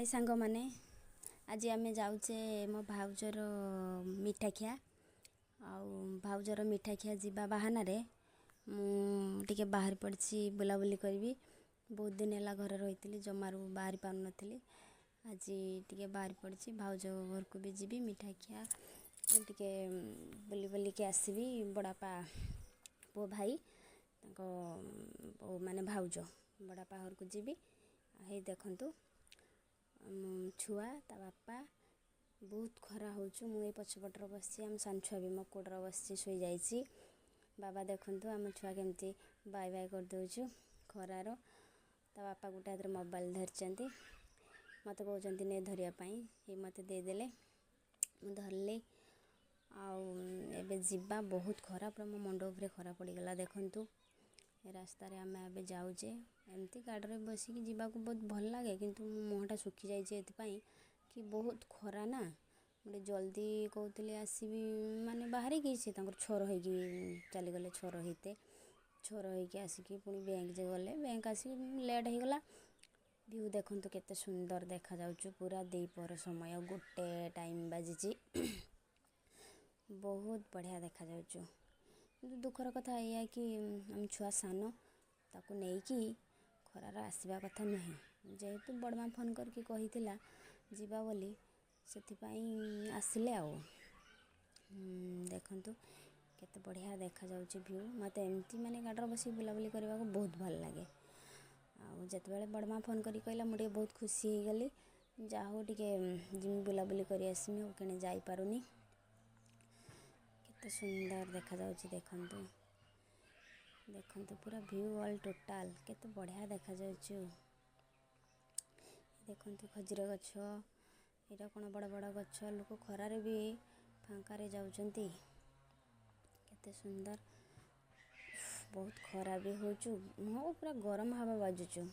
High ସାଙ୍ଗମାନେ, ଆଜି ଆମେ ଯାଉଛେ ମୋ ଭାଉଜର ମିଠା ଖିଆ। ଆଉ ଭାଉଜର ମିଠା ଖିଆ ଯିବା ବାହାନାରେ ମୁଁ ଟିକେ ବାହାରି ପଡ଼ିଛି ବୁଲାବୁଲି କରିବି। ବହୁତ ଦିନ ହେଲା ଘରେ ରହିଥିଲି, ଜମାରୁ ବାହାରି ପାରୁନଥିଲି। ଆଜି ଟିକେ ବାହାରି ପଡ଼ିଛି, ଭାଉଜ ଘରକୁ ବି ଯିବି, ମିଠା ଖିଆ ଟିକେ ବୁଲି ବୁଲିକି ଆସିବି। ବଡ଼ବାପା ପୁଅ ଭାଇ ତାଙ୍କ ମାନେ ଭାଉଜ ବଡ଼ବାପା ଘରକୁ ଯିବି। ହେଇ ଦେଖନ୍ତୁ ଛୁଆ ତା ବାପା, ବହୁତ ଖରା ହେଉଛୁ। ମୁଁ ଏଇ ପଛପଟରେ ବସିଛି, ଆମ ସାନ ଛୁଆ ବି ମୋ କୋଡ଼ରେ ବସିଛି, ଶୋଇଯାଇଛି। ବାବା ଦେଖନ୍ତୁ ଆମ ଛୁଆ କେମିତି ବାଏ ବାଏ କରିଦେଉଛୁ ଖରାର। ତା ବାପା ଗୋଟେ ହାତରେ ମୋବାଇଲ ଧରିଛନ୍ତି, ମୋତେ କହୁଛନ୍ତି ନେ ଧରିବା ପାଇଁ, ଏ ମୋତେ ଦେଇଦେଲେ, ମୁଁ ଧରିଲି। ଆଉ ଏବେ ଯିବା, ବହୁତ ଖରା, ପୁରା ମୋ ମୁଣ୍ଡ ଉପରେ ଖରା ପଡ଼ିଗଲା। ଦେଖନ୍ତୁ ରାସ୍ତାରେ ଆମେ ଏବେ ଯାଉଛେ। ଏମିତି ଗାଡ଼ିରେ ବସିକି ଯିବାକୁ ବହୁତ ଭଲ ଲାଗେ, କିନ୍ତୁ ମୋ ମୁହଁଟା ଶୁଖିଯାଇଛି ଏଥିପାଇଁ କି ବହୁତ ଖରା ନା। ମୁଁ ଟିକେ ଜଲ୍ଦି କହୁଥିଲି ଆସିବି ମାନେ ବାହାରିକି, ସେ ତାଙ୍କର ଛର ହେଇକି ଚାଲିଗଲେ, ଛର ହେଇତେ ଛର ହେଇକି ଆସିକି ପୁଣି ବ୍ୟାଙ୍କ ଯେ ଗଲେ, ବ୍ୟାଙ୍କ ଆସିକି ଲେଟ୍ ହେଇଗଲା। ଭିଉ ଦେଖନ୍ତୁ କେତେ ସୁନ୍ଦର ଦେଖାଯାଉଛି, ପୁରା ଦ୍ୱିପହର ସମୟ, ଗୋଟେ ଟାଇମ୍ ବାଜିଛି, ବହୁତ ବଢ଼ିଆ ଦେଖାଯାଉଛି। କିନ୍ତୁ ଦୁଃଖର କଥା ଏଇଆ କି ଆମ ଛୁଆ ସାନ, ତାକୁ ନେଇକି ଖରାରେ ଆସିବା କଥା ନୁହେଁ। ଯେହେତୁ ବଡ଼ମା ଫୋନ୍ କରିକି କହିଥିଲା ଯିବା ବୋଲି, ସେଥିପାଇଁ ଆସିଲେ। ଆଉ ଦେଖନ୍ତୁ କେତେ ବଢ଼ିଆ ଦେଖାଯାଉଛି ଭିଉ। ମୋତେ ଏମିତି ମାନେ ଗାଡ଼ିରେ ବସିକି ବୁଲାବୁଲି କରିବାକୁ ବହୁତ ଭଲ ଲାଗେ। ଆଉ ଯେତେବେଳେ ବଡ଼ମା ଫୋନ୍ କରିକି କହିଲା, ମୁଁ ଟିକେ ବହୁତ ଖୁସି ହେଇଗଲି। ଯାହା ହଉ ଟିକେ ଯିମି ବୁଲାବୁଲି କରି ଆସିମି, ଆଉ କେଣେ ଯାଇପାରୁନି। କେତେ ସୁନ୍ଦର ଦେଖାଯାଉଛି ଦେଖନ୍ତୁ, ଦେଖନ୍ତୁ ପୁରା ଭିଉ ଅଲ୍ ଟୋଟାଲ୍ କେତେ ବଢ଼ିଆ ଦେଖାଯାଉଛି। ଦେଖନ୍ତୁ ଖଜୁର ଗଛ, ଏଇଟା କ'ଣ ବଡ଼ ବଡ଼ ଗଛ, ଲୋକ ଖରାରେ ବି ଫାଙ୍କାରେ ଯାଉଛନ୍ତି। କେତେ ସୁନ୍ଦର, ବହୁତ ଖରା ବି ହେଉଛୁ, ମୁହଁକୁ ପୁରା ଗରମ ହାୱା ବାଜୁଛୁ।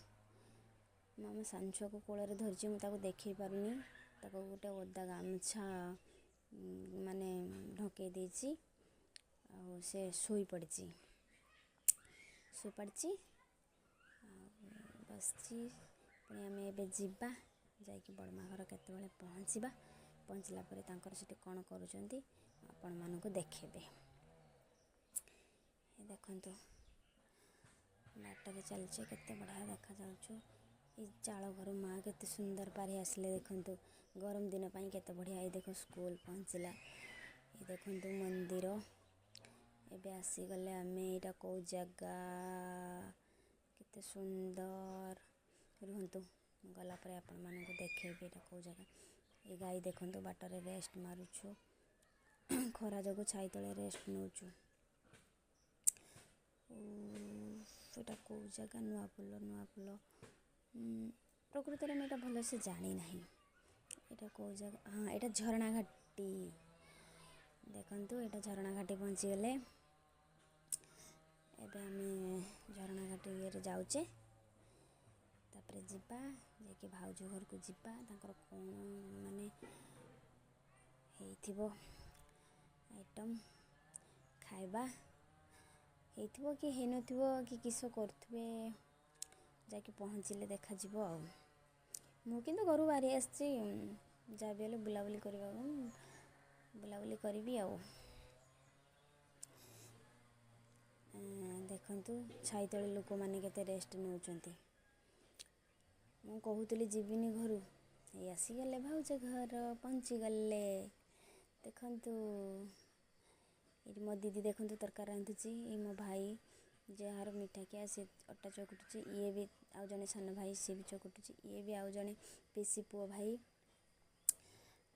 ମୁଁ ଆମ ସାନ ଛୁଆକୁ କୋଳରେ ଧରିଛି, ମୁଁ ତାକୁ ଦେଖେଇ ପାରୁନି। ତାକୁ ଗୋଟେ ଓଦା ଗାମୁଛା ମାନେ ଢଙ୍କେଇ ଦେଇଛି, ଆଉ ସେ ଶୋଇପଡ଼ିଛି, ଶୋଇପଡ଼ିଛି ଆଉ ବସିଛି। ପୁଣି ଆମେ ଏବେ ଯିବା, ଯାଇକି ବଡ଼ମା ଘର କେତେବେଳେ ପହଞ୍ଚିବା, ପହଞ୍ଚିଲା ପରେ ତାଙ୍କର ସେଠି କ'ଣ କରୁଛନ୍ତି ଆପଣମାନଙ୍କୁ ଦେଖେଇବେ। ଦେଖନ୍ତୁ ବାଟରେ ଚାଲିଛି, କେତେ ବଢ଼ିଆ ଦେଖାଯାଉଛୁ। ଏଇ ଚାଳ ଘରୁ ମା କେତେ ସୁନ୍ଦର ପାରି ଆସିଲେ ଦେଖନ୍ତୁ, ଗରମ ଦିନ ପାଇଁ କେତେ ବଢ଼ିଆ। ଏଇ ଦେଖ ସ୍କୁଲ ପହଞ୍ଚିଲା, ଏଇ ଦେଖନ୍ତୁ ମନ୍ଦିର। ଏବେ ଆସିଗଲେ ଆମେ, ଏଇଟା କେଉଁ ଜାଗା, କେତେ ସୁନ୍ଦର। ରୁହନ୍ତୁ, ଗଲା ପରେ ଆପଣମାନଙ୍କୁ ଦେଖେଇବି ଏଇଟା କେଉଁ ଜାଗା। ଏ ଗାଈ ଦେଖନ୍ତୁ ବାଟରେ ରେଷ୍ଟ ମାରୁଛୁ, ଖରା ଯୋଗୁଁ ଛାଇ ତଳେ ରେଷ୍ଟ ନେଉଛୁ। ଏଇଟା କେଉଁ ଜାଗା? ନୂଆପୋଲ, ନୂଆପୋଲ। ପ୍ରକୃତରେ ମୁଁ ଏଇଟା ଭଲସେ ଜାଣିନାହିଁ ଏଇଟା କେଉଁ ଜାଗା। ହଁ, ଏଇଟା ଝରଣା ଘାଟି। ଦେଖନ୍ତୁ ଏଇଟା ଝରଣା ଘାଟି ପହଞ୍ଚିଗଲେ। ଏବେ ଆମେ ଝରଣା ଘାଟି ଇଏରେ ଯାଉଛେ, ତାପରେ ଯିବା, ଯାଇକି ଭାଉଜ ଘରକୁ ଯିବା। ତାଙ୍କର କ'ଣ ମାନେ ହେଇଥିବ ଆଇଟମ୍ ଖାଇବା ହେଇଥିବ କି ହେଇନଥିବ କି କିସ କରୁଥିବେ, ଯାଇକି ପହଞ୍ଚିଲେ ଦେଖାଯିବ। ଆଉ ମୁଁ କିନ୍ତୁ ଘରୁ ବାହାରି ଆସିଛି, ଯାହା ବି ହେଲେ ବୁଲାବୁଲି କରିବାକୁ, ବୁଲାବୁଲି କରିବି। ଆଉ ଦେଖନ୍ତୁ ଛାଇ ତଳେ ଲୋକମାନେ କେତେ ରେଷ୍ଟ ନେଉଛନ୍ତି। ମୁଁ କହୁଥିଲି ଯିବିନି ଘରୁ, ଏଇ ଆସିଗଲେ ଭାଉଜ ଘର ପହଞ୍ଚିଗଲେ। ଦେଖନ୍ତୁ ଏଇଠି ମୋ ଦିଦି ଦେଖନ୍ତୁ ତରକାରୀ ରାନ୍ଧୁଛି, ଏଇ ମୋ ଭାଇ ଯାହାର ମିଠା ଖିଆ ସେ ଅଟା ଚକୁଟୁଛି, ଇଏ ବି ଆଉ ଜଣେ ସାନ ଭାଇ ସିଏ ବି ଚକୁଟୁଛି, ଇଏ ବି ଆଉ ଜଣେ ପିସି ପୁଅ ଭାଇ,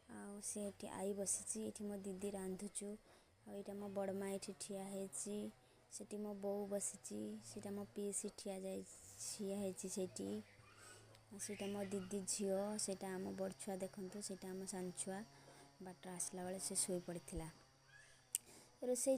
ଆଉ ସେ ଏଠି ଆଈ ବସିଛି। ଏଇଠି ମୋ ଦିଦି ରାନ୍ଧୁଛୁ, ଆଉ ଏଇଟା ମୋ ବଡ଼ ମା ଏଇଠି ଠିଆ ହେଇଛି, ସେଠି ମୋ ବୋଉ ବସିଛି, ସେଇଟା ମୋ ପିସି ଠିଆ ଯାଇ ଠିଆ ହେଇଛି ସେଇଠି, ସେଇଟା ମୋ ଦିଦି ଝିଅ, ସେଇଟା ଆମ ବଡ଼ ଛୁଆ ଦେଖନ୍ତୁ, ସେଇଟା ଆମ ସାନ ଛୁଆ। ବାଟରେ ଆସିଲା ବେଳେ ସେ ଶୋଇ ପଡ଼ିଥିଲା। ରୋଷେଇ